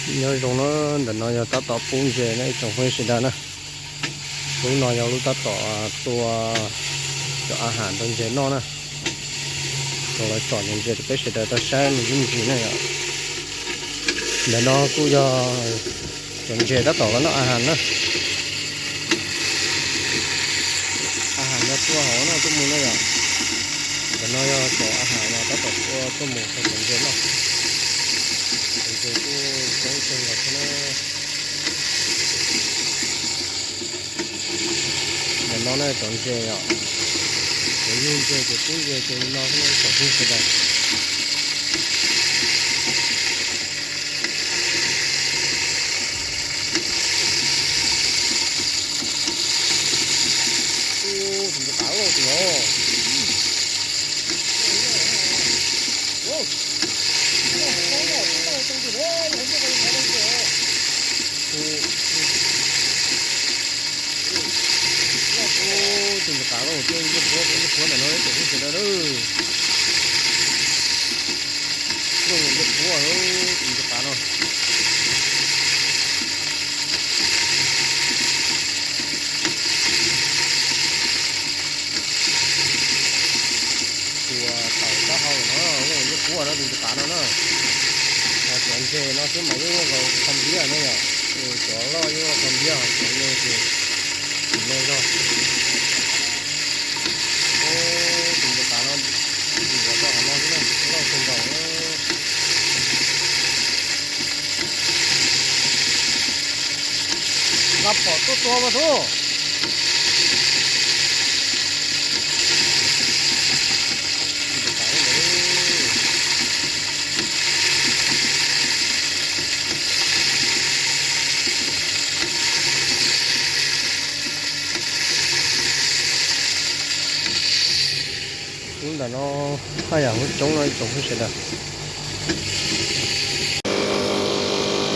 Nyob zoo na, ntawm no yog tab tom pub ntses na ib tsoom phooj ywg sawv daws na. Lub no yog lub tab tom tua cov a has rau ntses noj na. Los lawv tsom cov ntses rau peb sawv daws tau saib me ntsis na yom. Ntawm no kuj yog cov ntses tab tom los noj a has na. A has no tua hauv no tuaj mus na yom. Ntawm no yog cov a has no tab tom tua tuaj mus rau cov ntses noj. Cov ntses kuj coob kawg nkaus thiab na. Ntawm no na cov ntses yom, cov yug ntses cov pub ntses ces li no xwb na ib tsoom phooj ywg sawv daws. Tus ntses qav loj tus no. Tus ntses qav loj, tus ntses qhuav, tus ntses qhuav ntawm no ib tsoom phooj ywg sawv daws. Tus ntses qhuav, tus ntses qav no. Tus tawm taub hau no, tus ntses qhuav no, tus ntses qav no na. Cov ntses no xwb mas yeej ua qhov ntiab no yom. Cov loj yeej ua qhov ntiab, cov me ces tsis me zog. Tus ntses qav no, tus ntses qav no xwb na, loj kawg nkaus. Nqa phom tuaj tua mas tub. Lub ntawm no haj yam coob no ib tsoom phooj ywg sawv daws.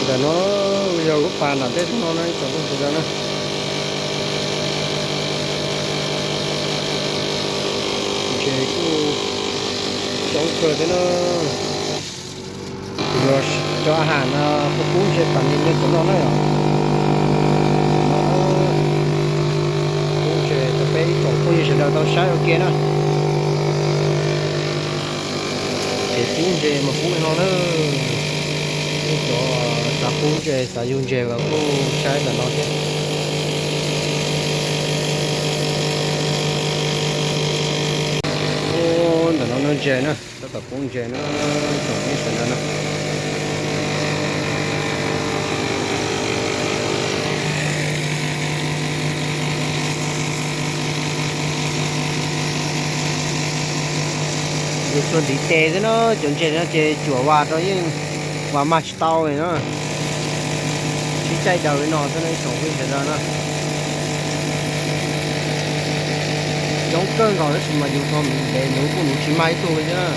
Ntawm no yog lub pas nram tej no no ib tsoom phooj ywg sawv daws na. Ntses kuj coob kawg thiab na. Cov a has no kuj pub ntses tas nyias nyias cov no na yom. Pub ntses rau peb ib tsoom phooj ywg sawv daws tau saib ua ke na. Kev pub ntses mas pub li no na. Peb cov xav pub ntses xav yug ntses los kuj saib ntawm no thiab. Ntawm no no ntses na, tab tom pub ntses na, tsoom phooj ywg sawv daws na. Yus tsuas ntiv tes xwb na, cov ntses no ces cuam vas rau yeej vas mag tsis tau li na. Sib caij daws li no xwb na ib tsoom phooj ywg sawv daws na. Coob kawg nkaus tab sis mas yus tso ntev nuv kuj nuv tsis mag ib tug li thiab na.